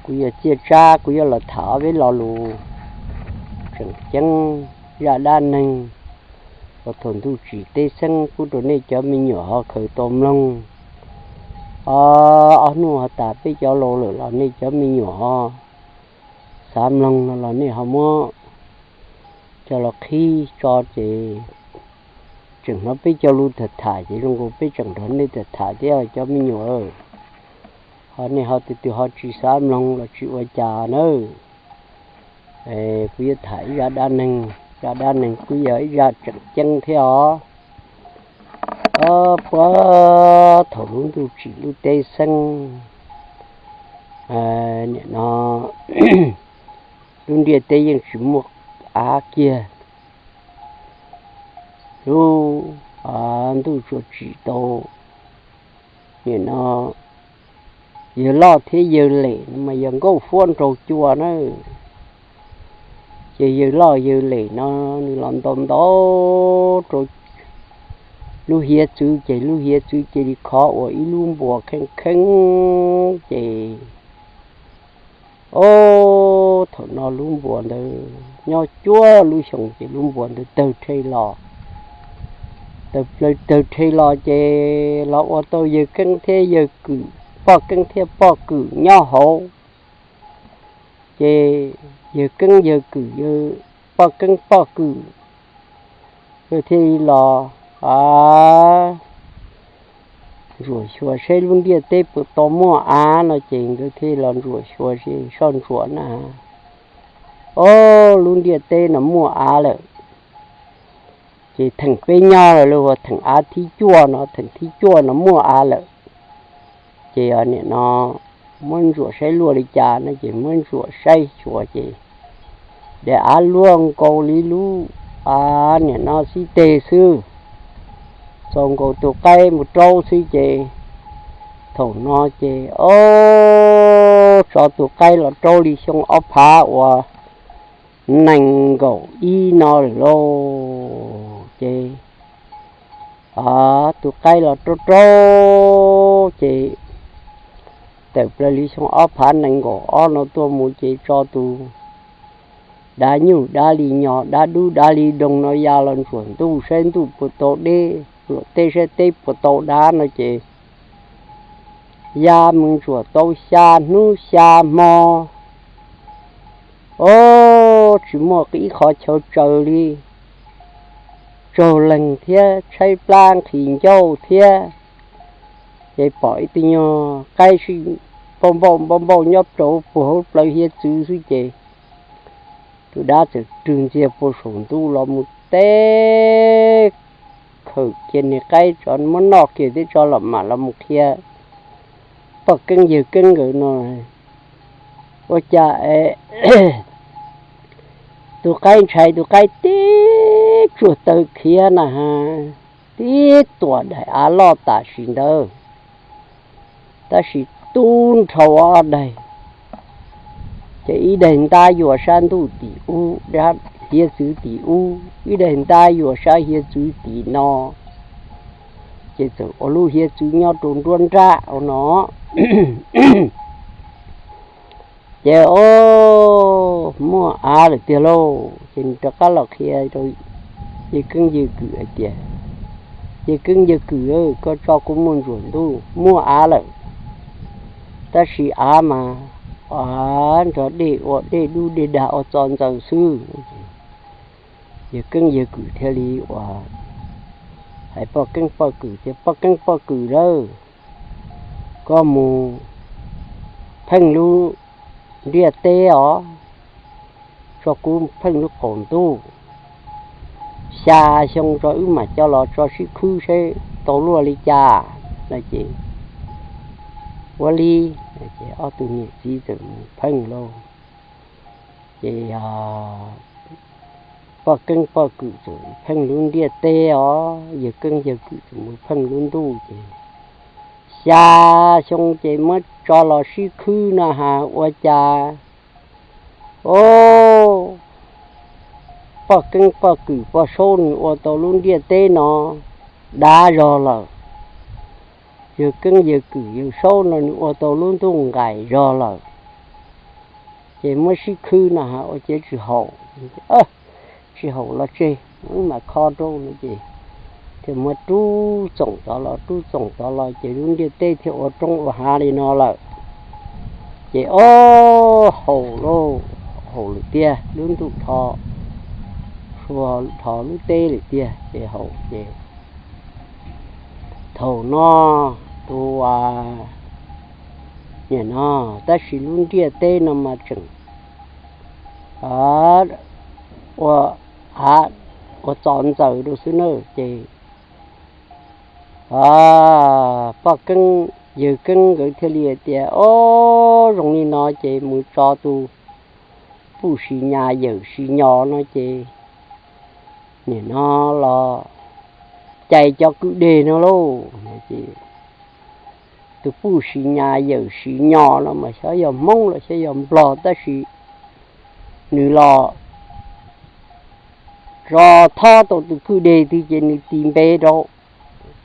Kuv yog Txiaj Tsab, kuv yuav los tham ob peb lo lus tseem ceeb zaj dab neeg uas thaum ntuj tsim teb xeeb pub rau nej cov me nyuam ho khaws tau mloog. Ob hnub ho tas peb cov laus lawm los nej cov me nyuam ho xav mloog no los nej ho muab coj los qhib tso ces tseem hnov peb cov lus tham tham ces zoo nkaus peb tseem nrog nej tham tham thiab cov me nyuam. Ho nej ho tus twg ho tsis xav mloog los tsis ua cas nawb. Kuv yuav tham ib zaj dab neeg, zaj dab neeg kuj yog ib zaj tseem ceeb thiab os. Ob puag thaum lub ntuj tsim lub teb xeeb, nim no lub ntiaj teb yeej tsis muaj av kiag. Lub ntuj tsuas tsim tau, nim no yawg loj thiab yawg lem no mas yog nkauj fuab nraug cua na. Ces yawg loj yawg lem no nws los ntaus ntaus rau lub hiav txwv ces lub hiav txwv cia li khov ua ib lub npuas kheej kheeb ces, o, thaum no lub npuas ntawd nyob cuaj lub xyoos ces lub npuas ntawd tawg rhe los. Tawg plaws tawg rhe los ces los ua tau yawg keeb thiab yawg kwm, poj keeb thiab poj kwm nyob hauv. Ces yawg keeb yawg kwm, poj keeb poj kwm, nkawd thiaj li los ntsuam xyuas saib lub ntiaj teb puas tau muaj av no ces nkawd thiaj los ntsuam xyuas soj ntsuam na, o, lub ntiaj teb no muaj av lawm. Ces theem peb nyob lawm, lub ua theem av thib cuaj no, theem thib cuaj no muaj av lawm. Ces nim no muab ntsuam saib luaj li cas no ces muab ntsuam saib xyuas ces daim av luaj nkaus li lub, a, nim no xib teg xwb, txaus nkaus tus qaib mus raub xwb ces thaum no ces, o, tso tus qaib los raub li xyoo ob phav uas nees nkaum ib no lawm lauj. Ces tus qaib los raub raub ces tawm plaws li xyoo ob phav nees nkaum ob no tuaj mus ces tso tus dav nyuj dav li nyog, dav dub dav li doog no ya los ntsuam ntuj saib ntuj puas tau deb, ntsuam teb saib teb puas tau dav no ces ya mus ntsuam tau xya hnub xya hmo, o, tsis muaj ib qhov chaw tsaws li, tsaug leeg thiab tshaib plab nqhis ncauj thiab. Ces pom ib tug nyuag qaib sib npauj npauj npauj npauj nyob rau puag hauv plawv hiav txwv xwb ces tus dab txawm rwg ntxiag puag saum ntuj los mus teb khawm kiag niag qaib tso, muab noj kiag thiab tso los mam los mus qhia poj keeb yawg keeb nkawd no ua cas tus qaib ntshai tus qaib tib tsuag taw khiav na has, tib tuam daim av loj tam sim ntawd, tab sis tub nrhau ob daig, ces ib daig ntab yuav sab ntuj tim ub, hiav txwv tim ub, ib daig ntab yuav sab hiav txwv tim no, ces txawm ua lub hiav txwv nyob rau nruab nrab ua no. Ces o, muaj av lawm tiag lauj, ces nws rov qab los qhia rau yawg keeb yawg kwm hais tias, yawg keeb yawg kwm, koj tso kuv mus ntsuam ntuj, muaj av lawm, tab sis av mas nrog dej ua dej dub dej dag ua txo ntxaws xwb. Yawg keeb yawg kwm thiaj li ua hais poj keeb poj kwm tias, poj keeb poj kwm lauj, koj mus pheej lub ntiaj teb os, tso kuv pheej lub qaum ntuj, xya xyoo tso wb mam coj los tso sib khwb saib tau luaj li cas no ces ua li. Ces ob tug niam txiv txawm mus pheej lauj. Ces poj keeb poj kwm txawm pheej lub ntiaj teb os, yawg keeb yawg kwm txawm mus pheej lub ntuj ces xya xyoo ces muab tso los sib khwb no has ua cas, o, poj keeb poj kwm poj saub nws ua tau lub ntiaj teb no dav zog lawm, yawg keeb yawg kwm yawg saub no nws ua tau lub ntuj nqaim zog lawm. Ces muab sib khwb no ha, ua ciav tsis haum, tsis haum los tseg, wb mam kho rau no ces thiaj muab rub txoom tod los rub txoom tod los ces lub ntiaj teb thiaj ua roob ua hav li no lawm. Ces ob haus lauj, haus lawm tiag, lub ntuj dhos, sua dhos lub teb lawm tiag ces haus ces thaum no tus, a, nim no, tab sis lub ntiaj teb no mas tseem ua, ua txov ntxaws rau xwb na. Ces poj Keeb yawg Keeb nkawd thiaj li hais tias, Ob, zoo li no ces mus tso tus puj si nyas yawm si nyo no ces nim no los cais cov kwj deg no lauj. Tus puj si nyas yawm si nyo no mas xyov yog Hmoob los xyov yog Nplog, tab sis nws los tso thob tau tus kwj deg twg ces nws tis npe rau,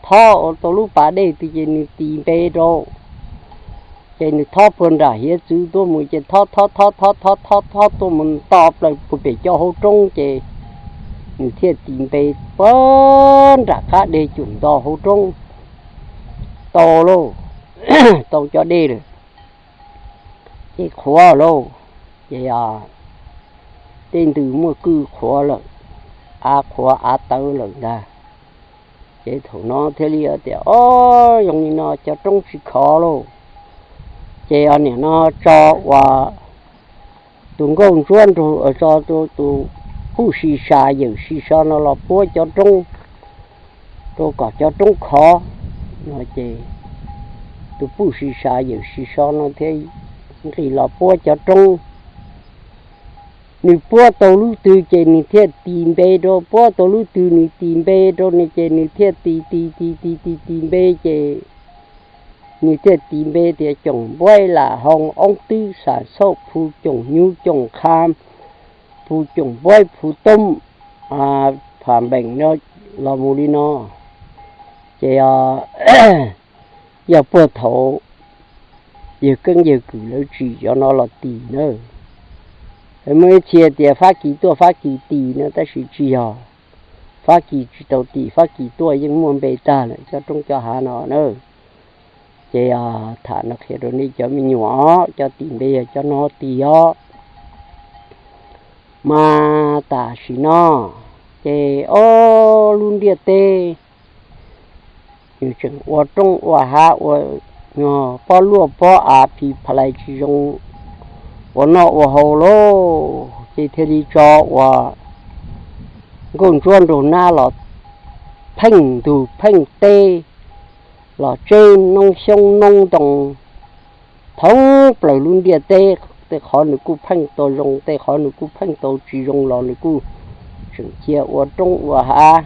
thob ua tau lub pas dej twg ces nws tis npe rau. Ces nws thob puag nram hiav txwv tuaj mus ces thob thob thob thob thob thob thob tuaj mus nto plaws puag pem cov hauv roob ces nws thiaj tis npe puag nram qab deg cum nto hauv roob. Tau lauj, tau cov dej lawm ces qhuav lauj. Ces tej ntws muaj kwj qhuav lawm, av qhuav av tawv lawm ntag. Ces thaum no thiaj li tias, Ob, zoo li no cov roob tsis khov lauj. Ces nim no tso ua tus nkauj ntsuab nraug, tso tus puj si sa yawm si so no los puab cov roob rau kom cov roob khov no ces tus puj si sa yawm si so no thiaj nqis los puab cov roob. Nws puab tau lub twg ces nws thiaj tis npe rau, puab tau lub twg nws tis npe rau no ces nws thiaj tis tis tis tis tis tis npe ces nws thiaj tis npe tias Coom Npuaib, Lam Hoo, Oob Twb, Xam Xauj, Phu Coom Nyuj, Coom Qha, Phu Coom Npuaib, Phu Toob, Pham Npeem no los mus li no. Ces yog puag thaum yawg Keeb yawg Kwm lawv tsim cov no los tis na. Muaj ib txhia tias Fab Kis tuaj Fab Kis tis no tab sis tsis yog, Fab Kis tsis tau tis, Fab Kis tuaj yeej muaj npe tag lawm cov roob cov hav no na. Ces tham no qhia rau nej cov me nyuam os, cov tis npe yog cov no tis os. Mas tam sim no ces ob lub ntiaj teb nws tseem ua roob ua hav ua pob luaj pob av phi pha lais tsis zoo ua noj ua haus lauj, ces thiaj li tso ua nkauj ntsuab nraug nab los pheej ntug pheej teb, los tseb noob xyoob noob ntoo thoob plaws lub ntiaj teb. Tej qhov nws kuj pheej tau zoo, tej qhov nws kuj pheej tau tsis zoo los nws kuj tseem cia ua roob ua hav.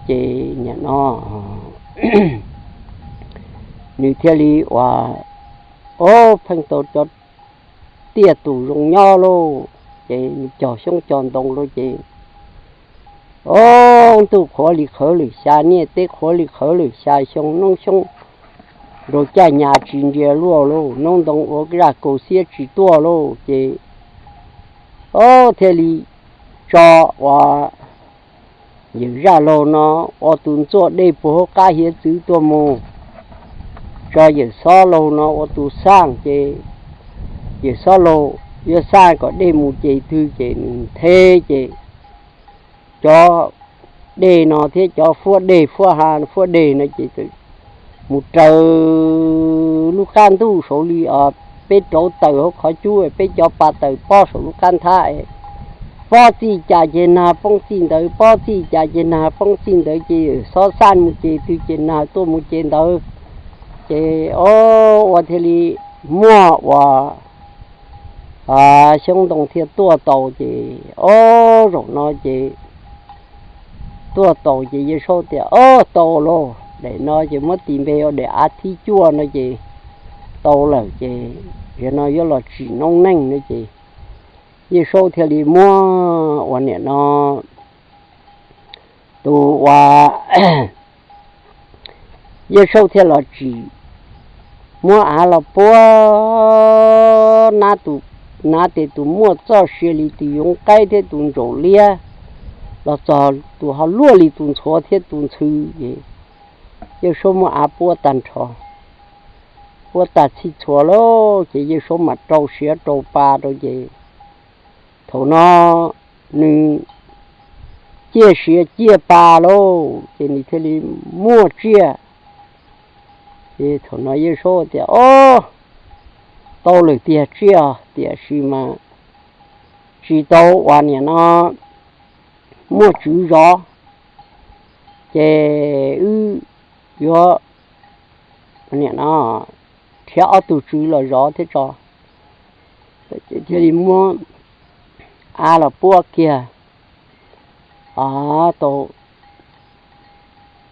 Ces nim no nws thiaj li ua, o, pheej tau cov tiaj tus zoo nyob lauj, ces nws cog xyoob cog ntoo lauj ces, o, ntuj qhuav li qhawv lwm xya niaj, teb qhuav li qhawv lwm xya xyoo, noob xyoob nraug caj nyas tsis ntsia luaj lauj, noob ntoo ua zaj kaus xiab tsis tuaj lauj ces, o, thiaj li tso ua yawm zaj laug no ua tus ntxuaj dej puag hauv qab hiav txwv tuaj mus, tso yawm xob laug no ua tus xaj ces yawm xob laug yuav xaj kom dej mus ces twg ces nws nthe ces cov dej no thiab cov fuab dej fuab ha fuab dej no ces mus raws lub qab ntuj saud li peb rauv taws hauv qhov cub, peb cov pa taws pob saum lub qab nthab, pob txij cas ces nag poob txij ntawd, pob txij cas ces nag poob txij ntawd ces yawm xob xaj mus ces twg ces nag tuaj mus ces ntawd. Ces o, ua thiaj li muaj ua xyoob ntoo thiaj tuaj tau ces, o, zaum no ces tuaj tau ces Yawg Saub tias, o, tau lauj, daim no ces muab tis npe ua daim av thib cuaj no ces tau lawm ces yog no yuav los tsim noob neej no ces Yawg Saub thiaj li muab ua nim no tus ua Yawg Saub thiaj los tsim, muab av los puab nab tus hnav tes tus muaj txoj sia li tus yoov qaib thiab tus ntsaum liab, los txog tus ho luaj li tus ntxhuav thiab tus ntxhw. Ces Yawg Saub muab av puab tag nrho, puab tag txhij txhua lawm ces Yawg Saub mam rau siav rau pa rau ces thaum no nws ciaj siav ciaj pa lawm ces nws thiaj li muaj tsiaj. Ces thaum no Yawg Saub tias, Ob, tau lawm tiag tsiaj, tiam sis mas tsis tau ua niam no muaj tswv zov, ces wb yuav niam no nrhiav ob tug tswv los zov thiab tso. Thiaj li muab av los puab kiag,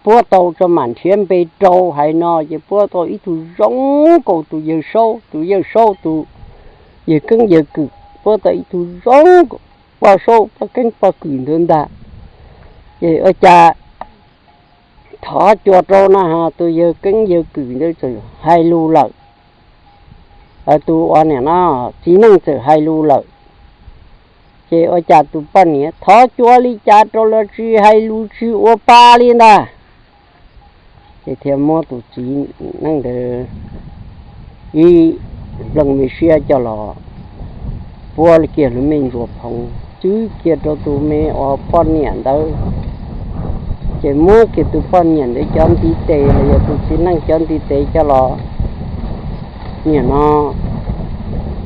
puab tau tso mam nrhiav npe rau hais no ces puab tau ib tug zoo nkaus tus Yawg Saub, tus Yawg Saub tus yawg keeb yawg kwm, puab tau ib tug zoo nkaus poj saub poj keeb poj kwm ntawd ntag. Ces ua cas thov cua rau na, tus yawg keeb yawg kwm ntawd txawm hais lus lawm, tus ua niam no txiv neej txawm hais lus lawm. Ces ua cas tus poj niam thov cua li cas rau los tsis hais lus tsis ua pa li ntag. Ces thiaj muab tus txiv neej ntawd ib npleej me siab coj los puab kiag lub me ntsuas phoov, txwb kiag rau tus me ua poj niam ntawd. Ces muab kiag tus poj niam ntawd cov ntiv tes los yog tus txiv neej cov ntiv tes coj los, niam no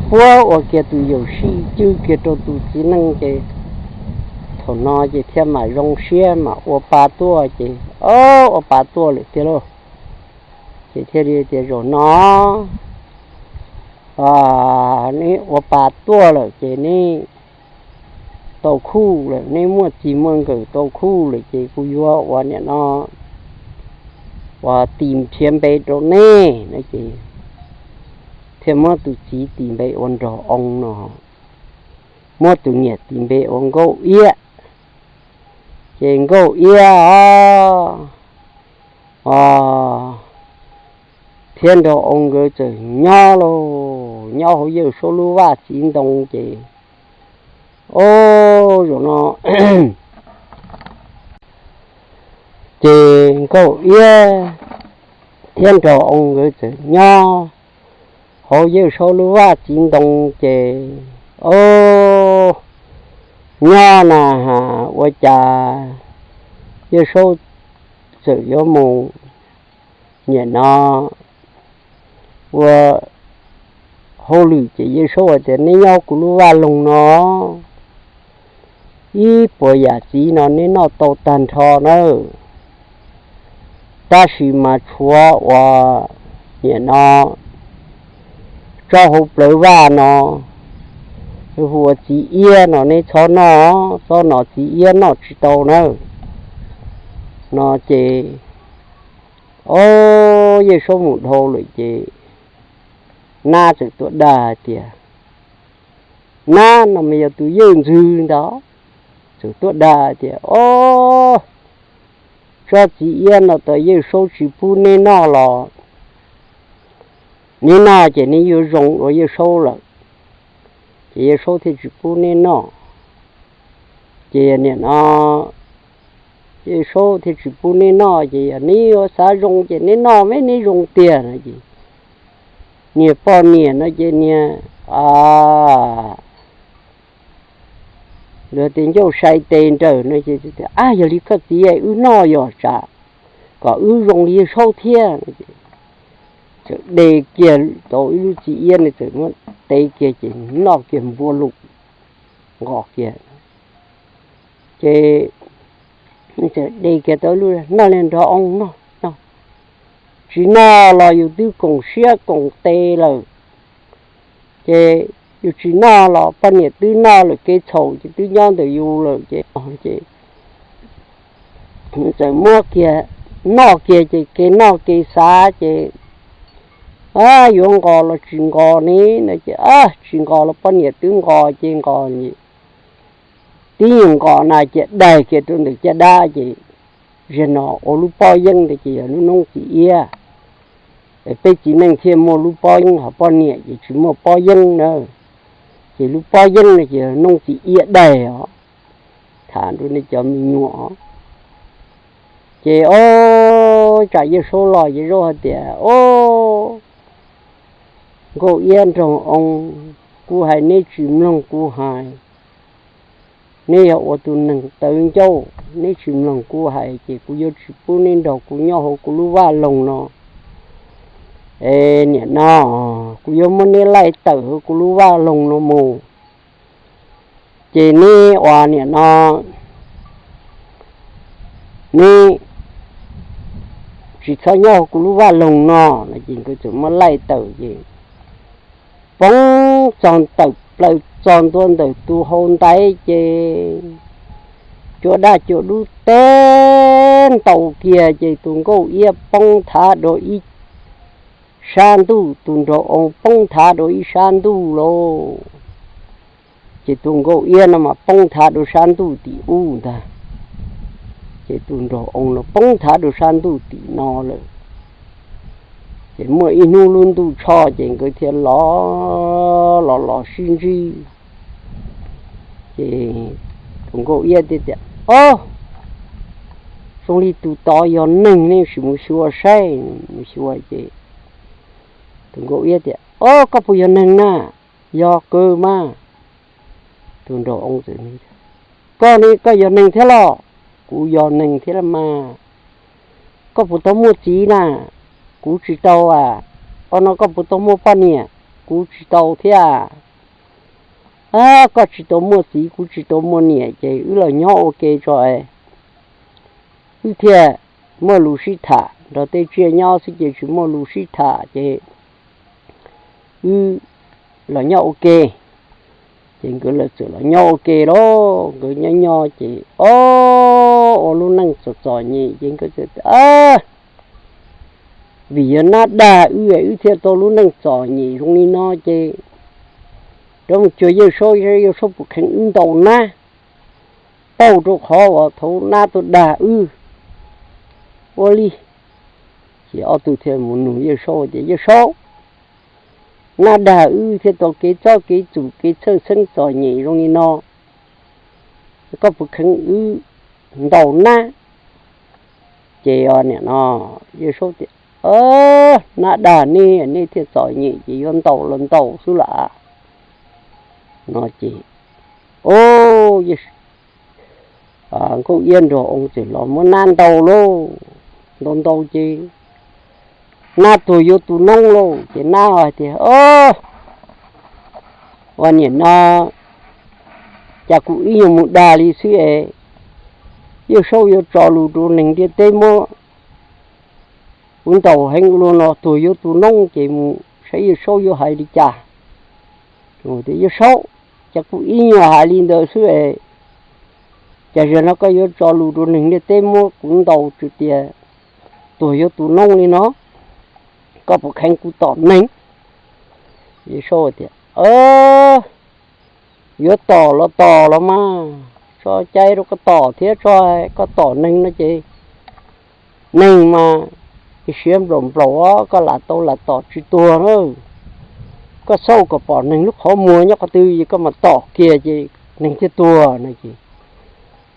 puab ua kiag tus yaum sij cwj kiag rau tus txiv neej ces thaum no ces thiaj mam zoo siab mam ua pa tuaj ces, o, ua pa tuaj lawm tiag lauj. Ces thiaj li tias, Zaum no neb ua pa tuaj lawm ces neb tau khuj lawm, neb muaj txij muaj nkawm tau khuj lawm ces kuv yuav ua niam no ua tis nrhiav npe rau neb no ces thiaj muab tus txiv tis npe ua Nraug Oo no, muab tus niam tis npe ua Nkauj Iab. Ces Nkauj Iab thiab Nraug Oo nkawd txawm nyob lauj, nyob hauv Yawg Saub lub vaj txiv ntoo ces, o, zaum no ces Nkauj Iab thiab Nraug Oo nkawd txawm nyob hauv Yawg Saub lub vaj txiv ntoo ces, o, nyob na has ua cas Yawg Saub txawm yuav mus niam no ua hauj lwm ces Yawg Saub hais tias, Neb nyob kuv lub vaj loog no ib puas yam txiv no neb noj tau tag nrho nawb, tab sis mas tshuav uas niam no tsob hauv plawv vaj no hu ua txiv iab no neb txhob noj, txhob noj, txiv iab noj tsis tau nawb no ces, o, Yawg Saub mus dhau lawm ces nab txawm tuaj dag hais tias, nab no mas yog tus yawg ntxwg ntag, txawm tuaj dag tias, o, tsob txiv iab no tas Yawg Saub tsis pub neb noj los neb noj ces neb yuav zoo dua Yawg Saub lawm, ces Yawg Saub thiaj tsis pub neb noj. Ces niam no Yawg Saub thiaj tsis pub neb noj ces yog neb yuav xav zoo ces neb noj mas neb zoo tiag no ces niag poj niam no ces niag luag tias ncauj sai tes nrawm no ces, Ab, yog li koj txiv, wb noj yog tsam kom wb zoo li Yawg Saub thiab. Txawm de kiag tau ib lub txiv iab no txawm muab tev kiag ces noj kiag npua lus nqos kiag. Ces txawm de kiag tau ib lub, Noj li Nraug Oo, noj, noj. Tsis noj los yus twb koom siab koom tes lawm, ces yus tsis noj los poj niam twb noj lawm, kev txhaum ces twb nyob ntawm yus lawm ces, ces txawm muab kiag, noj kiag ces kev noj kev xav ces, a, yuav nqos los tsis nqos ne no ces, a, tsis nqos los poj niam twb nqos ces nqos, tib nyuag nqos na ces daig kiag rau ntawm caj dab ces, zaum no ua lub pob yeeb ntawd ces yog lub noob txiv iab. Peb txiv neej thiaj muaj lub pob yeeb, ho poj niam ces tsis muaj pob yeeb na. Ces lub pob yeeb no ces Nooj Txiv Iab Daig os, tham rau nej cov me nyuam os. Ces o, tsam Yawg Saub los Yawg Saub hais tias, o, Nkauj Iab Nraug Oo, kuv hais neb tsis mloog kuv hais. Neb yog ua tus neeg tawv ncauj, neb tsis mloog kuv hais ces kuv yuav tsis pub neb nrog kuv nyob hauv kuv lub vaj loog no. Es nim no kuv yuav muab neb laij tawm hauv kuv lub vaj loog no mus. Ces neb ua nim no neb tsis txhob nyob hauv kuv lub vaj loog no. No ces nkawd txawm muab laij tawm ces poob txog tawm plaws txog ntua ntawm tus hau ntais ces cua daj cua dub teb ntaus kiag ces tus Nkauj Iab poob thav rau ib sab ntuj, tus Nraug Oo poob thav rau ib sab ntuj lauj. Ces tus Nkauj Iab no mas poob thav rau sab ntuj tim ub ntag, ces tus Nraug Oo no poob thav rau sab ntuj tim no lawm. Ces muaj ib hnub lub ntuj tsho ces nkawd thiaj los los los sib ntsib. Ces tus Nkauj Iab thiaj tias, o, zoo li tus tod yog neeg ne, sim mus xyuas saib. Mus xyuas ces tus Nkauj Iab tias, o, koj puas yog neeg na? Yog kawg mas. Tus Nraug Oo txawm, koj ne koj yog neeg thiab los? Kuv yog neeg thiab los mas. Koj puas tau muaj txiv na? Kuv tsis tau a. Ua no koj puas tau muaj poj niam? Kuv tsis tau thiab. Koj tsis tau muaj txiv kuv tsis tau muaj niam ces wb los nyob ua ke tso es wb thiaj muaj lus sib tham, nrog tej tsiaj nyob xwb ces tsis muaj lus sib tham ces wb los nyob ua ke. Ces nkawd lawv txawm los nyob ua ke lauj, nkawd nyob nyob ces o, ua lub neej txom txom nyem ces nkawd, vim yog nab dag wb, wb thiaj tau lub neej txom nyem zoo li no ces rov mus cuag Yawg Saub, Yawg Saub puas kheev wb ntaus nab pauj rau qhov uas thaum nab tuaj dag wb. Ua li ces ob tug thiaj mus nug Yawg Saub tias, Yawg Saub, nab dag wb thiaj tau kev txob kev txum kev txhawj xeeb txom nyem zoo li no, koj puas kheev wb ntaus nab? Ces nim no Yawg Saub tias, nab dag nej, nej thiaj txom nyem ces yuav ntaus los ntaus xwb lam. No ces o, Nkauj Iab Nraug Oo txawm los muab nab ntaus lauj. Ntaus ntaus ces nab tuag yuav tu noob lauj. Ces nab hais tias, ua nim no cas kuv ib nyuag mus dag li xwb es Yawg Saub yuav tso lus rau neeg ntiaj teb muab kuv ntaus heev ua luaj no tuag yuav tu noob ces mus saib Yawg Saub yuav hais li cas. Yawg Saub, cas kuv ib nyuag hais li ntawd xwb es cas zaum no koj yuav tso lus rau neeg ntiaj teb muab kuv ntaus tsis tias tuag yuav tu noob li no, koj puas kheev kuv tom neeg? Yawg Saub tias, yuav tom los tom los mas, tso cai rau koj tom thiab tso, koj tom neeg no ces neeg mas siav nplaum nplaum, koj lam tau lam tom tsis tuag na. Koj xauj kom pom neeg lub qhov muag nyob qhov twg es koj mam tom kiag ces neeg thiaj tuag no ces.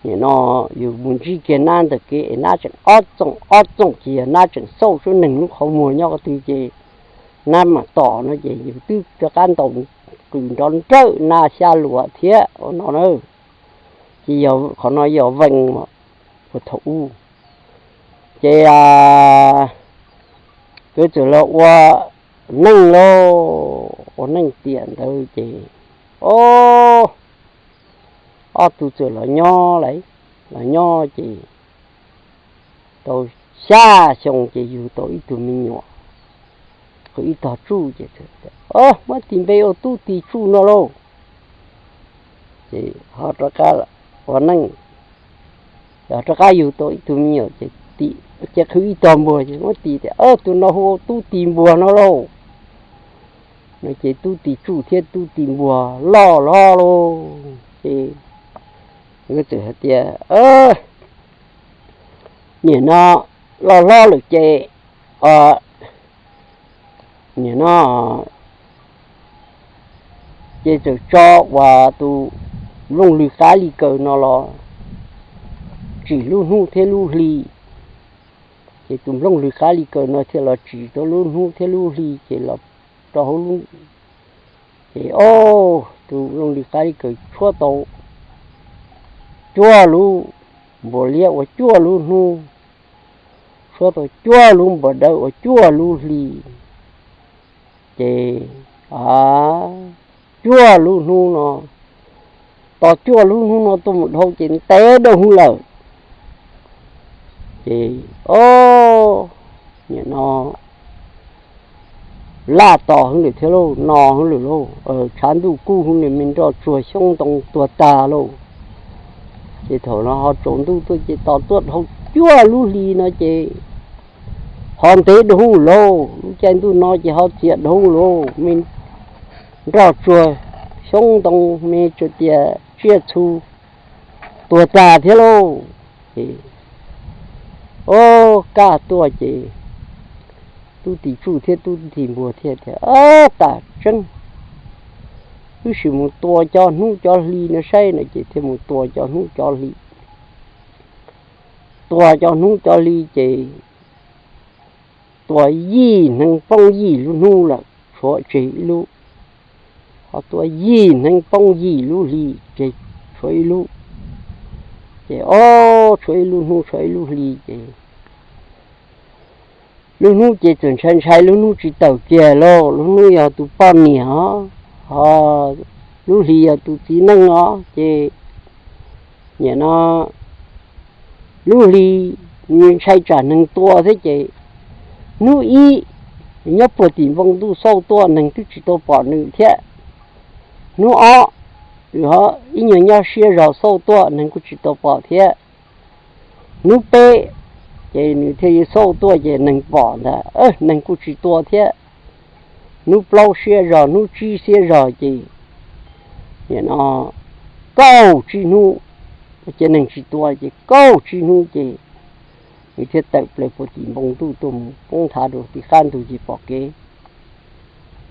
Nim no yus mus ntsib kiag nab ntawm kev es nab tseem ob txoom ob txoom kiag, nab tseem xauj sub neeg lub qhov muag nyob qhov twg ces nab mam tom no ces yus twb rov qab ntaus qws nrov nrawm nab xya luas thiab ua no na. Ces yog qhov no yog vees puag thaum ub. Ces nkawd txawm los ua neej lauj, ua neej tiam ntawd ces o, ob tug txawm los nyob lawm, los nyob ces tau xya xyoo ces yug tau ib tug me nyuam, ib tog tsuj ces muab tis npe ua Tub Tis Tsuj no lauj. Ces ho rov qab ua neej, rov qab yug tau ib tug me nyuam ces cia qhwv ib tog npuag ces muab tis tias tus no hu ua Tub Tis Npuag no lauj. No ces Tub Tis Tsuj thiab Tub Tis Npuag loj hlob lauj ces nkawd txawm hais tias nim no loj hlob lawm ces nim no Ces txawm tso uas tus nplooj lws qab li kaws no los tsim lub hnub thiab lub hli. Ces tus nplooj lws qab li kaws no thiaj los tsim tau lub hnub thiab lub hli ces los rau hauv lub, ces o, tus nplooj lws qab li kaws tshuab tau cuaj lub npua liab ua cuaj lub hnub, tshuab tau cuaj lub npua dawb ua cuaj lub hli. Ces a, cuaj lub hnub no, tos cuaj lub hnub no tuaj mus dhau ces ntev dua hwv lawm. Ces o, nim no laj tos hwv lawm thiab lauj, no hwv lawm lauj, tshav ntuj kub hwv nws me nroj tsuag xyoob ntoo tuag tag lauj. Ces thaum no ho tsaus ntuj tuaj ces tos tuaj dhau cuaj lub hli no ces ho ntev dua hwv lauj, lub caij ntuj no ces ho txias dua hwv lauj, me nroj tsuag xyoob ntoo me tsuas tias tsiaj txhu tuag tag thiab lauj. Ces o, kaj tuaj ces tub tim tsuj thiab tub tim npua thiaj tias, Ab, tas tseeb, wb sim mus tua cov hnub cov hli no saib no ces thiaj mus tua cov hnub cov hli. Tua cov hnub cov hli ces tua yim hneev poob yim lub hnub lawm tshuav tseg ib lub, ho tua yim hneev poob yim lub hli tseg tshuav ib lub. Ces o, tshuav ib lub hnub tshuav ib lub hli ces lub hnub ces txawm ntshai ntshai lub hnub tsis tawm kiag lauj, lub hnub yog tus poj niam os, ho lub hli yog tus txiv neej os ces nim no lub hli ntshai tsam neeg tua thiab ces hnub ib nyob puag tim npoo ntuj xauj tuaj neeg twb tsis tau pom nws thiab. Hnub ob ib nyuag nyob siab zog xauj tuaj neeg kuj tsis tau pom thiab. Hnub peb ces nws thiaj yuav xauj tuaj ces neeg pom ntag, neeg kuj tsis tua thiab. Hnub plaub siab zog, hnub tsib siab zog ces nim no kaum tsib hnub ces neeg tsis tua ces kaum tsib hnub ces nws thiaj tawm plaws puag tim npoo ntuj tuaj mus poob nthav rau tim qab ntug ces pom kev.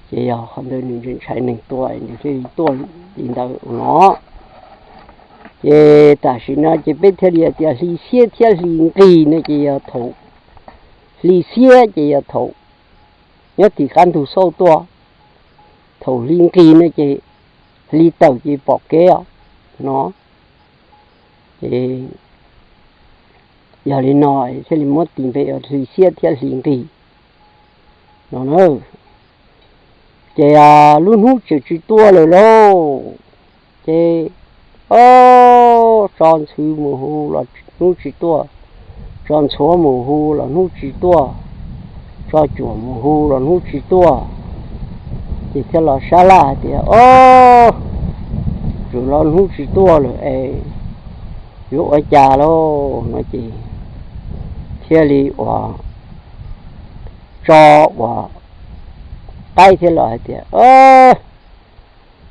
Ces yog qhov ntawd nws ntshai ntshai neeg tua nws thiaj li tuaj li ntawd no. Ces tam sim no ces peb thiaj li tias hli xiab thiab hli nqis no ces yog thaum, hli xiab ces yog thaum nyob tim qab ntug xauj tuaj, thaum hli nqis no ces hli tawm ces pom kev os no. Ces yog li no thiaj li muab tis npe ua hli xiab thiab hli nqis no na. Ces lub hnub tseem tsis tuaj lawm lauj, ces o, tso ntxhuav mus hu los hnub tsis tuaj, tso ntxhuav mus hu los hnub tsis tuaj, tso cuam mus hu los hnub tsis tuaj. Ces thiaj los sab laj hais tias, O, tseem los hnub tsis tuaj lawm es yuav ua cas lauj no ces thiaj li ua tso ua qaib thiab los hais tias,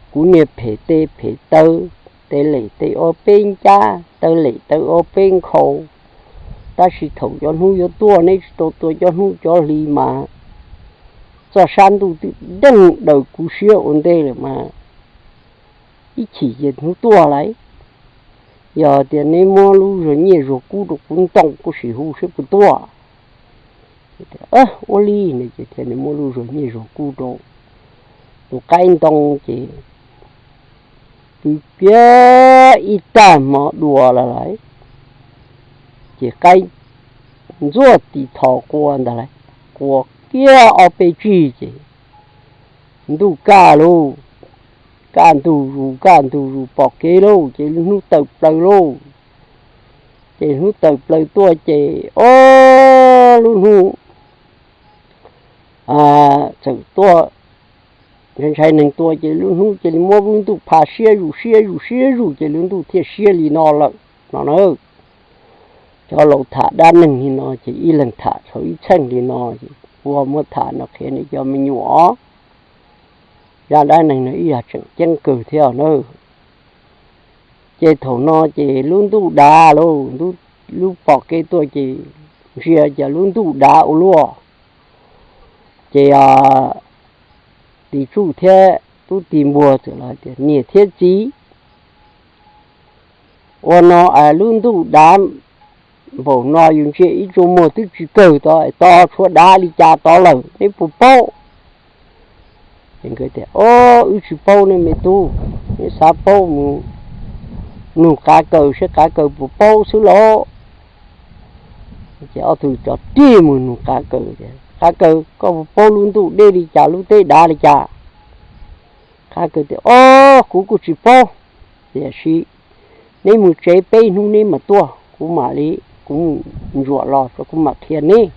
Kuv niag phem teb phem taw, teb lem teb ob peb ncab, taw lem taw ob peb nkhaus, tab sis thaum cov hnub yuav tuaj neb tsis tau tua cov hnub cov hli mas txoj sab ntuj twb deeg daws kuv siab ua ntej lawm mas ib chim ces hnub tuaj lawm. Yog tias neb muab lub zog nyiaj zog kub rau kuv ntoo kuv sim hu seb puas tuaj. Ua li no ces thiaj nws muab lub zog nyiaj zog kub rau tus qaib ntoo ces pw kiag ib tag hmo dua lawm lauj, ces qaib ntxuaj tis thos qua ntag lauj, qua kiag ob peb tsig ces ntuj kaj lauj, kaj ntug zus kaj ntug zus pom kev lauj, ces lub hnub tawm plaws lauj. Ces hnub tawm plaws tuaj ces o, lub hnub txawm tuaj, ntshai neeg tua ces lub hnub cia li muab lub ntuj pha siab zus siab zus siab zus ces lub ntuj thiaj siab li no lawm no na. Cov laus tham dab neeg li no ces ib leeg tham txhaum ib txheej li no, ua muab tham no qhia nej cov me nyuam os. Zaj dab neeg no ib yam tseem ceeb kawg thiab na. Ces thaum no ces lub ntuj dav lauj, lub pom kev tuaj ces ntsia cas lub ntuj dav ua luaj. Ces tis tsuj thiab tub ti npuag txawm los tias, Niam thiab txiv, ua no es lub ntuj dav npaum no yus ntsia ib tsuas muag twb tsis kawg tod, tod tshuav dav li cas tod lawm, neb puas paub? Ces nkawd tias, Ob, wb tsis paub ne me tub, neb xav paub mus nug qav kaws saib qav kaws puas paub xwb lauj. Ces ob tug rov tig mus nug qav kaws tias, Qav kaws, koj puas paub lub ntuj deb li cas, lub teb dav li cas? Qav kaws tias, Ob, kuv kuj tsis paub, tiam sis neb mus tsev peb hnub neb mam tuaj, kuv mam li, kuv mus ntsuam los tso kuv mam qhia neb.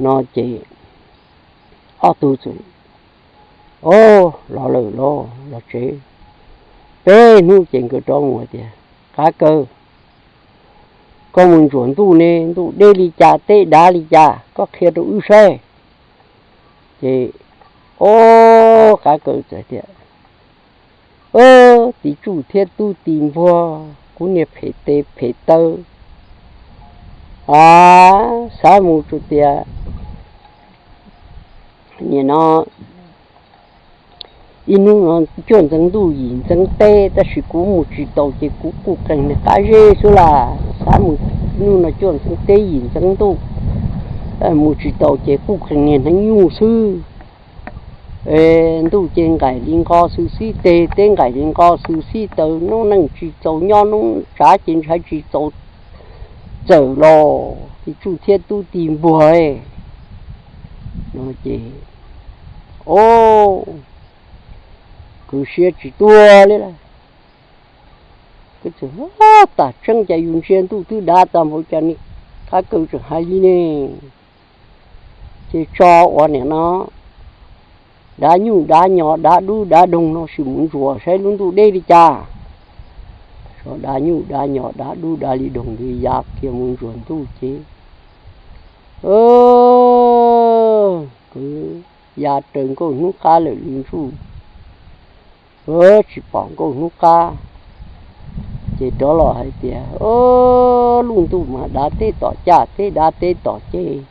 No ces ob tug txawm, Ob, los lawm los, los tsev. Peb hnub ces nkawd rov mus tias, Qav kaws, koj mus ntsuam ntuj ne, ntuj deb li cas, teb dav li cas, koj qhia rau wb saib. Ces, ob, qav kaws txawm tias, Ob, tis tsuj thiab tub tis npuag, kuv niag phem tes phem taw, a, xav mus tsuas tias nim no ib hnub no cuaj ntxeev ntuj yim ntxeev teb, tab sis kuv mus tsis taus ces kuv kuj qees niag qab zeb xwb las. Xav mus hnub no cuaj ntxeev teb yim ntxeev ntuj, mus tsis taus ces kuj qees niag hneev nyuj xwb. Ntuj ces nqaim li nqo xwb xib teg, teb nqaim li nqo xwb xib taw, noob neej tsis txaus nyob, noob tsav ces ntshai tsis txaus txawm los, tis tsuj thiab tub tis npuag. No ces, o, kwv siab tsis tuag li lawm. Kwv txawm, Tam tseeb cas yus ntsia ntuj twb dav tag npaum cas ne, qav kaws tseem hais li ne. Ces tso ua niam no dav nyuj dav nyos dav dub dav doog no sim mus ntsuas saib lub ntuj deb li cas. Tso dav nyuj dav nyos dav dub dav li doog ntawd ya kiag mus ntsuas ntuj ces, kwv ya raws nkauj hnub qab lawm li ntsuj, tsis pom nkauj hnub qab. Ces rov los hais tias, Lub ntuj mas dav teb tom caj teb dav teb tom ceg,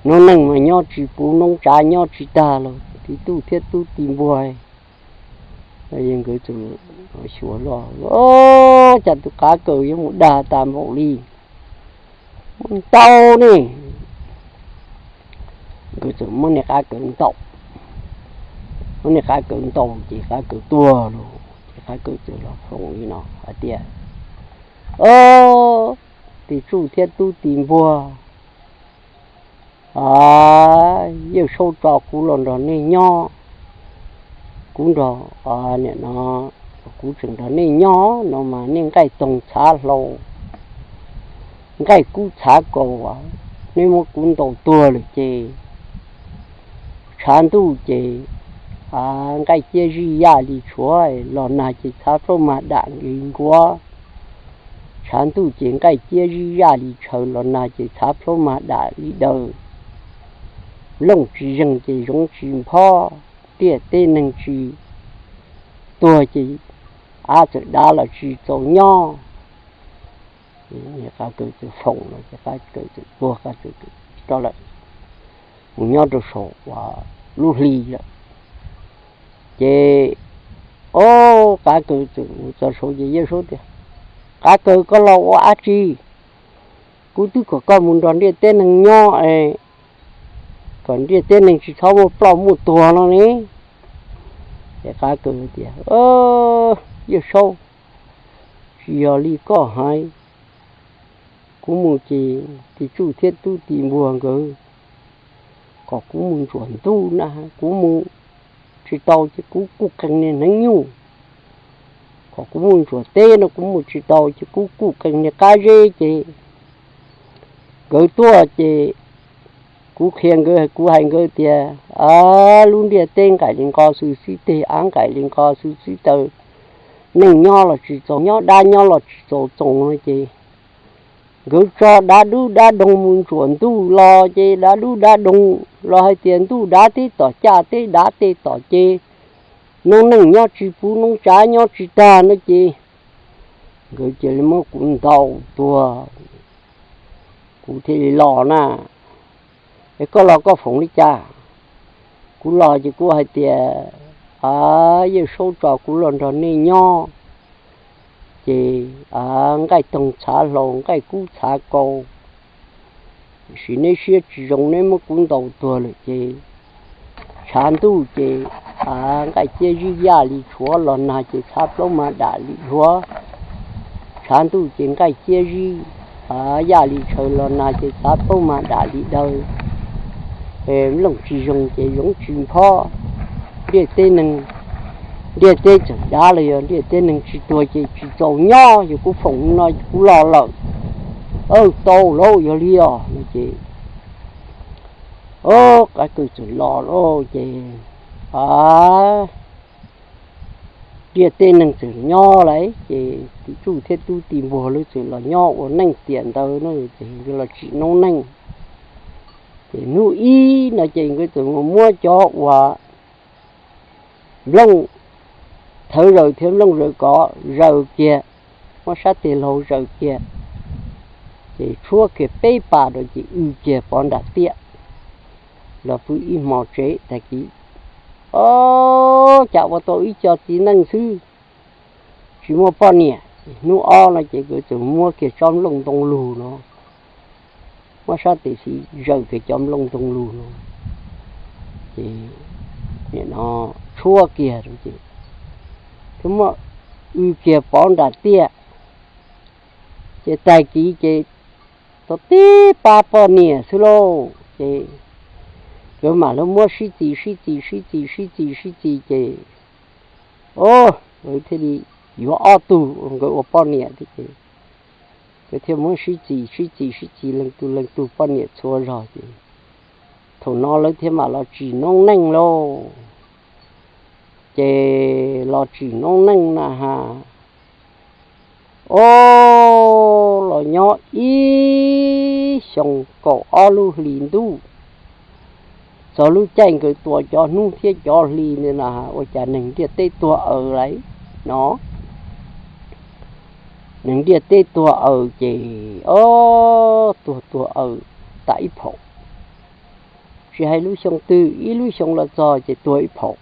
noob neej mas nyob tsis puv noob tsav nyob tsis tag los, tis tsuj thiab tub tis npuag. Nkawd txawm xyuas zoj, Cas tus qav kaws yuav mus dag tas npaum li, muab ntau ne. Nkawd txawm muab niag qav kaws ntaus, muab niag qav kaws ntaus ces qav kaws tuag lauj. Ces qav kaws txawm los foom li no hais tias, Tis tsuj thiab tub tis npuag, Yawg Saub tso kuv los nrog nej nyob, kuv nrog, nim no kuv tseem nrog nej nyob no mas nej nqaij toog txhav hlau, nqaij kub txhav kaus, nej muab kuv ntaus tuag lawm ces tshav ntuj ces nqaij ciab zij yaj li tshuav, los nag ces txhav plaub mag dam nkees nkuav, tshav ntuj ces nqaij ciab zij yaj li tshaw, los nag ces txhav plaub mag dam li daws, looj tsis zeeg ces zoov tsis nphob, ntiaj teb neeg tsis tuag ces av txawm dav los tsis txaus nyob. Qav kaws txawm foom no ces qav kaws txawm tuag, qav kaws txawm rov lawm, mus nyob rau saum lub hli lawm. Ces, o, qav kaws txawm mus txog saud ces Yawg Saub tias, Qav kaws, koj los ua dab tsi? Kuv twb kom koj mus nrog ntiaj teb neeg nyob, kom ntiaj teb neeg tsis txhob muaj ploj muaj tuag no ne. Ces qav kaws tias, Yawg Saub, tsis yog li koj hais, kuv mus ces tis tsuj thiab tub tis npuag nkawd kom kuv mus ntsuam ntuj na, kuv mus tsis tau ces kuv kuj qees niag hneev nyuj. Kom kuv mus ntsuam teb no kuv mus tsis tau ces kuv kuj qees niag qab zeb ces nkawd tuaj ces kuv qhia nkawd, kuv hais nkawd tias, lub ntiaj teb nqaim li nqo xwb xib teg, av nqaim li nqo xwb xib taw, neeg nyob los tsis txaus nyob, dab nyob los tsis txaus txoos no ces nkawd tso dav dub dav doog mus ntsuam ntuj los ces dav dub dav doog los hais tias ntuj dav teb tom caj teb dav teb tom ceg, noob neej nyob tsis puv noob tsav nyob tsis tag no ces nkawd cia li muab kuv ntaus tuag, kuv thiaj li los na. Es koj los koj foom li cas? Kuv los ces kuv hais tias, a, Yawm Saub tso kuv los nrog nej nyob, ces, a, nqaij toog txhav hlau, nqaij kub txhav kaus, tiam sis neb siab tsis zoo neb muab kuv ntaus tuag lawm ces tshav ntuj ces, a, nqaij ciab zib yaj li tshuav los nag ces txhav plaub mas dam li hlua. Tshav ntuj ces nqaij ciab zib, a, yaj li tshaw los nag ces txhav plaub mas dam li daw. Nplooj tsis zoo ces zoov tsis nphob. Ntiaj teb neeg, ntiaj teb txawm dav los yog ntiaj teb neeg tsis tuag ces tsis txaus nyob, yog kuv foom no kuv los lawm. Aw, tau lauj, yog li os no ces, o, qav kaws txawm los lauj ces, a, ntiaj teb neeg txawm nyob lawm ces tis tsuj thiab tub tis npuag lawv txawm los nyob ua neej tiam ntawd no ces nkawd los tsim noob neej. Ces hnub ib no ces nkawd txawm mus muab cov uas nplooj thawv zaws thiab nplooj zaws kov zaws kiag, muab sab tes laug zaws kiag, ces tshuab kiag peb pas rau ces w kiag pov nram tiaj los pw ib hmo tsev. Tag kis, o, cas ua tau ib co txiv neej xwb, tsis muaj poj niam. Hnub ob no ces nkawd txawm muab kiag tsob nplooj ntoo lug no, muab sab tes xis zaws kiag cov nplooj ntoo lug no, ces nim no tshuab kiag rau ces thiab muab w kiag pov nram tiaj. Ces tag kis ces tau tib pab poj niam xwb lauj. Ces nkawd mam li muab sib txis sib txis sib txis sib txis sib txis ces, o, nkawd thiaj li yuav ob tug nkawd ua poj niam thiab ces nkawd thiaj muab sib txis sib txis sib txis leej tug leej tug poj niam txhua zog ces thaum no lawv thiaj mam los tsim noob neej lauj. Ces los tsim noob neej na has, o, los nyob ib xyoo kaum ob lub hlis ntuj, txog lub caij nkawd tua cov hnub thiab cov hli ntawd na, ua cas neeg ntiaj teb tuag aws lawm no. Neeg ntiaj teb tuag aws ces, o, tuag tuag aws tas ib phaum. Tsis hais lub xyoo twg, ib lub xyoo los txog ces tuag ib phaum.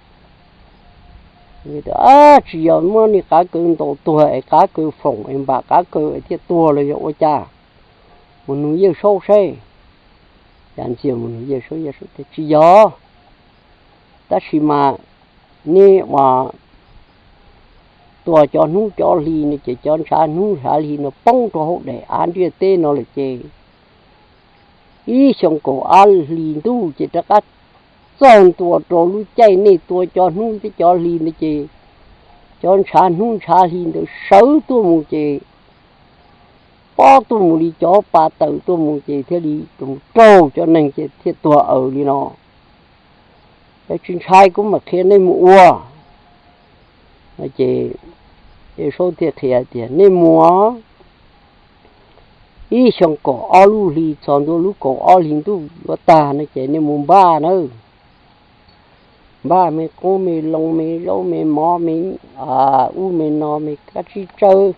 Tsis yog muab niag qav kaws ntaus tuag es qav kaws foom es npam qav kaws es thiaj tuag los yog ua cas? Mus nug Yawg Saub seb. Cas ntxias mus nug Yawg Saub, Yawg Saub tias tsis yog, tab sis mas nej ua tua cov hnub cov hli no ces cov ntshav hnub ntshav hli no poob rau hauv daim av ntiaj teb no lawm ces ib xyoo kaum ob hlis ntuj ces rov qab txog ntua rau lub caij nej tua cov hnub thiab cov hli ntawd ces cov ntshav hnub ntshav hli ntawd sawv tuaj mus ces pob tuaj mus li cov pas tawm tuaj mus ces thiaj li raug cov neeg ces thiaj tuag aws li no. Tsis ntshai, kuv mam qhia nej mus ua. Ces Yawg Saub thiaj qhia tias nej mus ib xyoo kaum ob lub hli txog ntua lub kaum ob hlis ntuj yuav tag no ces nej mus npaj nawb. Npaj me qoob me loo me zaub me mov me ub me no me kab tsib tsawb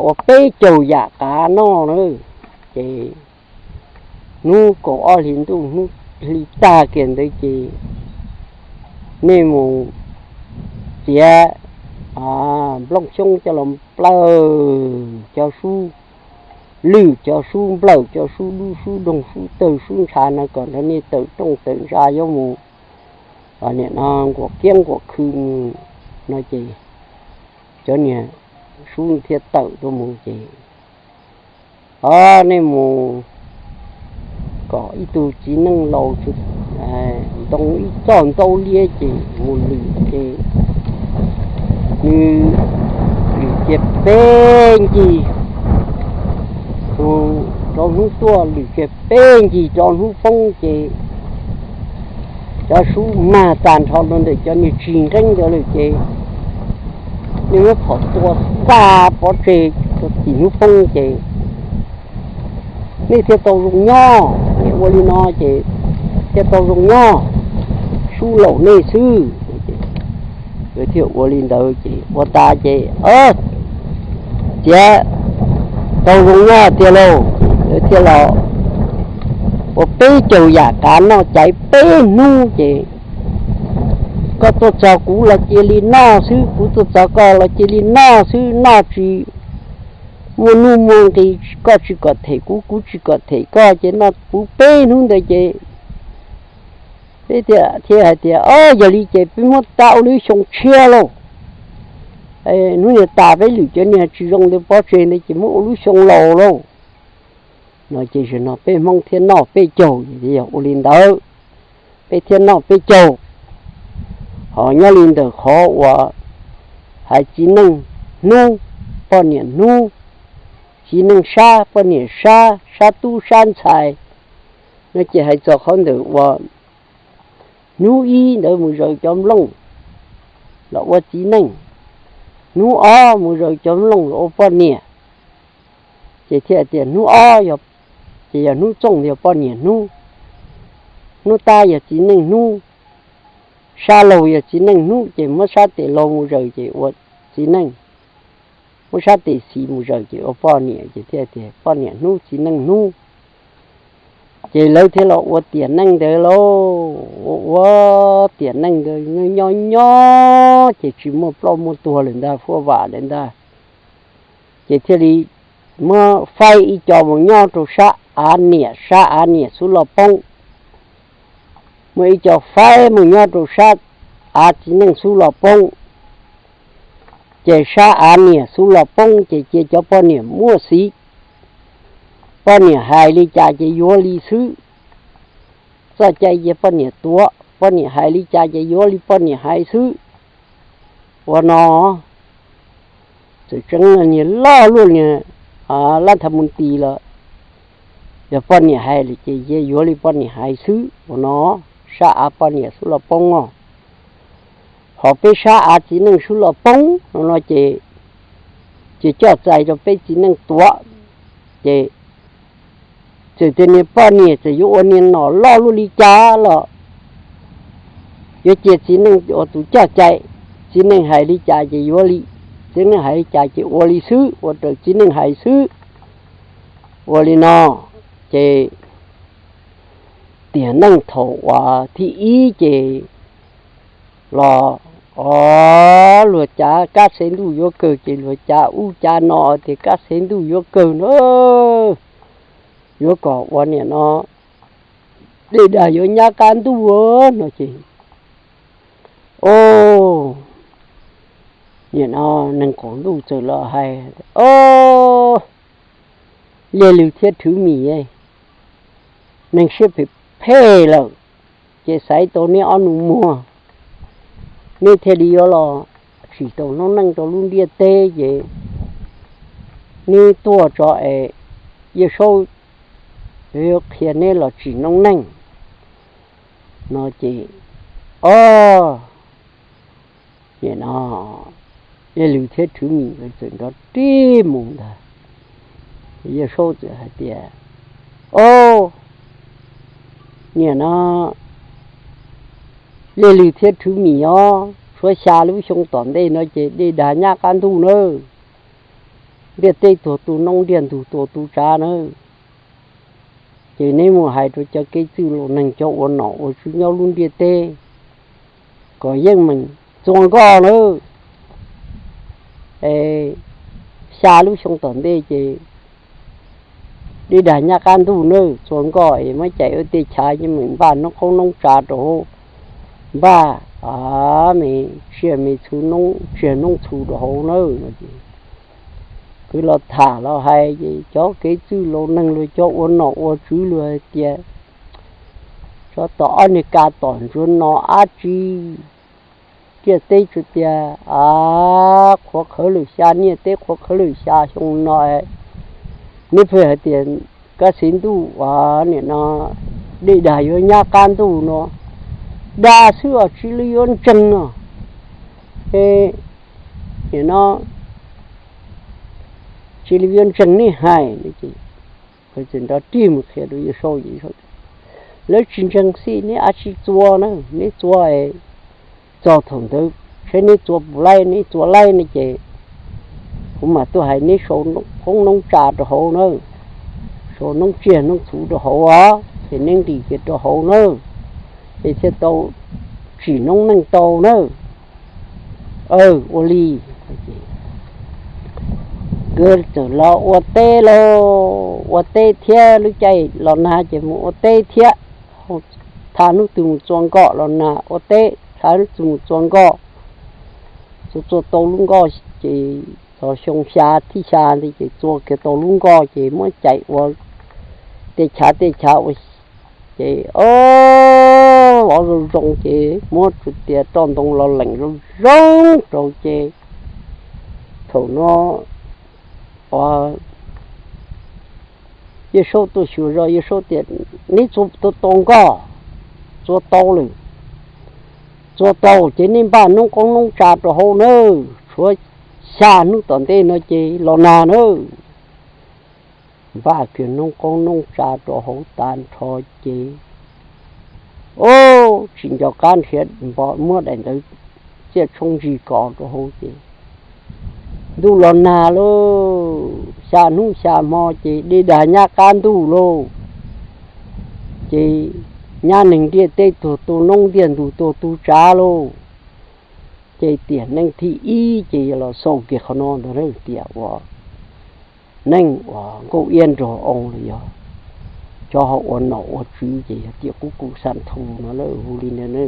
ua peb caug yam qav noj na. Ces hnub kaum ob hlis ntuj hnub hli tag kiag ntawd ces nej mus txiav nplooj xyoob coj los nplawm cov sub, lwm cov sub, nplawm cov sub dub sub doog sub tawg sub ntshav no kom nrog nej tawm rooj tawm ntsa yuav mus, nim no nquam kiab nquam khw mus no ces cov niag sub thiaj tawm tuaj mus ces, o, nej mus kom ib tug txiv neej laus ntoo ib txoj ntaub liab ces mus lwm ces nws lwm kiag peb ncig, tus rau hnub tuaj lwm kiag peb ncig rau hnub poob ces cov sub mag tag nrho rau ntawm cov niag tsis nqeeb ntawd lawm ces nej muab phom tua xa pov tseg rau tim hnub poob ces nej thiaj tau zoo nyob. Ua li no ces thiaj tau zoo nyob, sub laum nej xwb. Nkawd thiaj ua li ntawd ces ua tas ces txiav tau zoo nyob tiag lauj, nkawd thiaj los ua peb caug yam kav noj caiv peb hnub ces koj tuaj txog kuv los cia li noj xwb, kuv tuaj txog koj los cia li noj xwb, noj tsis muaj nuj muaj nqis, koj tsis kom them kuv, kuv tsis kom them koj ces noj puv peb hnub ntawd ces peb thiaj hais tias, Ob, yog li ces peb muab tau ua lub xyoo tshiab lauj. Hnub niag tas peb lwm cov niag tsis zoo ntawd pov tseg ntawd ces muab ua lub xyoo laus lauj. No ces zaum no peb Hmoob thiaj noj peb caug, yog ua li ntawd, peb thiaj noj peb caug. Ho nyob li ntawm qhov uas hais txiv neej hnub, poj niam hnub, txiv neej sab, poj niam sab, sab tub sab ntxhais, no ces hais txog qhov ntawm uas hnub ib ntawd mus zaws cov nplooj los ua txiv neej, hnub ob mus zaws cov nplooj los ua poj niam, ces thiaj tias hnub ob ces yog hnub txooj yog poj niam hnub, hnub tab yog txiv neej hnub, sab laug yog txiv neej hnub ces muab sab tes laug mus zaws ces ua txiv neej, muab sab tes xis mus zaws ces ua poj niam, ces thiaj tias poj niam hnub txiv neej hnub. Ces lawv thiaj los ua tiam neej ntawd lauj, ua ua tiam neej ntawd nyob nyob ces tsis muaj ploj muaj tuag lawm ntag, huaj vam lawm ntag. Ces thiaj li muab faib ib co mus nyob rau sab av niam, sab av niam xub los poob. Muaj ib co faib mus nyob rau sab av txiv neej xub los poob. Ces sab av niam xub los poob ces cia cov poj niam muaj xiv, poj niam hais li cas ces yuav li xwb. Txoj cai cia poj niam tuav, poj niam hais li cas ces yuav li poj niam hais xwb. Ua no txawm tseeb niag loj luaj niag lab thas mus tis los, yog poj niam hais li ces cia yuav li poj niam hais xwb. Ua no sab av poj niam xub los poob os. Ho peb sab av txiv neej xub los poob no ces, ces coj txais rau peb txiv neej tuav. Ces txawm tias niag poj niam txawm yuav ua niag nom loj luaj li cas los yuav cia txiv neej ua tus coj cai. Txiv neej hais li cas ces yuav li, txiv neej hais li cas ces ua li xwb, ua raws txiv neej hais xwb. Ua li no ces tiam neej thaum uas thib ib ces los, o, luag cav kab xev ntuj yuav kawg ces luag cav ub cav no tias kab xev ntuj yuav kawg na, yuav kom ua niam no dej dag yuav nyab qab ntuj no ces, o, niam no neeg qaum ntuj txawm los hais, O, Liaj Lwg thiab Rhwv Mim, neeg siab phem phem lawm, ces xaiv tau neb ob nus muag, neb thiaj li yuav los tsim rau noob neej rau lub ntiaj teb ces neb tuaj tso es Yawg Saub yuav qhia neb los tsim noob neej no ces, o, nim no Liaj Lwg thiab Rhwv Mim nkawd txawm nrov rig mus ntag. Yawg Saub txawm hais tias, O, nim no Liaj Lwg thiab Rhwv Mim os, tshuav xya lub xyoo tom ntej no ces dej dag nyab qab ntuj nawb, ntiaj teb tuag tu noob, ntiaj ntug tuag tu tsav nawb. Ces neb mus hais rau cov kev txwj laus neeg, cov ua nom ua tswv nyob lub ntiaj teb kom yeej meem txuas nkoj nawb. Xya lub xyoo tom ntej ces dej dag nyab qab ntuj nawb, txuas nkoj es muab cais ua tej chav yeej meem npaj noob qoob noob tsav rau hauv, npaj me tsiaj me txhu, tsiaj noob txhu rau hauv nawb no ces kwv los tham los hais ces cov kev txwj laus neeg luag, cov ua nom ua tswv luag hais tias, tsov tom ob niag kas tom ntsuav no dab tsi, ntiaj teb tsuas tias qhuav qhawv lawm xya, ntiaj teb qhuav qhawv lawm xya xyoo no, neb pheej hais tias kab xev ntuj ua nim no dej dag yuav nyab qab ntuj no, dag xwb os, tsis li yuav ntseeg no. Nim no tsis li yuav ntseeg neb hais. Ces nrov rig mus qhia rau Yawg Saub, lawv tsis ntseeg xij, neb a tsis txua na, neb txua txog thaum ntawd saib neb txua puas laib, neb txua laib ne ces kuv mam tuaj hais neb sau qoob noob tsav rau hauv na, sau noob tsiaj noob txhu rau hauv os. ces neb nqis kiag rau hauv nawb, ces thiaj tau tsim noob neej tau nawb. Ua li, nkawd txawm los ua teb lauj, ua teb thiab, lub caij los nag ces mus ua teb thiab. Thaum hnub twg mus txua nkoj los nag ua teb, thaum hnub twg mus txua nkoj, txua txua tau lub nkoj ces txog xyoo xya, thib xya ntawd ces txua kiag tau lub nkoj ces muab cais ua tej chav tej chav ua, ces o, vov zoo zoo ces muab tsuas tias roj ntoo los leem zoo zoo rau ces thaum no Yawg Saub tuaj xyuas zoj, Yawg Saub tias, neb txua tau nkoj, txua tau lawm, txua tau ces nej npaj noob qoob noob tsav rau hauv nawb, tshuav xya hnub tom ntej no ces los nag nawb. Npaj kiag noob qoob noob tsav rau hauv tag nrho ces, o, tsis nco qab nrhiav npo muab daim ntawv txiaj tshoob ntsis kos rau hauv ces ntuj los nag lauj, xya hnub xya hmo ces dej dag nyab qab ntuj lauj, ces nyab neeg ntiaj teb tuag tu noob, ntiag ntug tuag tu tsav lauj. Ces tiam neej thib ib ces yog los xaus kiag qhov no ntag, tiam uas neej uas Nkauj Iab nrog oo los yog cov ho ua nom ua tswv ces yog tiam Kub Kum Xa Nthu no lawm hu li ntawd na.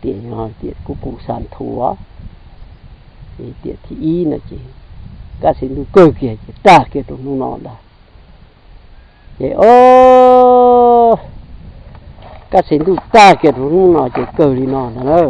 Tiam, tiam Kub Kum Xa Nthu, tiam thib ib no ces Kab Xeev Ntuj kawg kiag ces tag kiag rau hnub no ntag. Ces o, Kab Xeev Ntuj tag kiag rau hnub no ces kawg li no ntag na.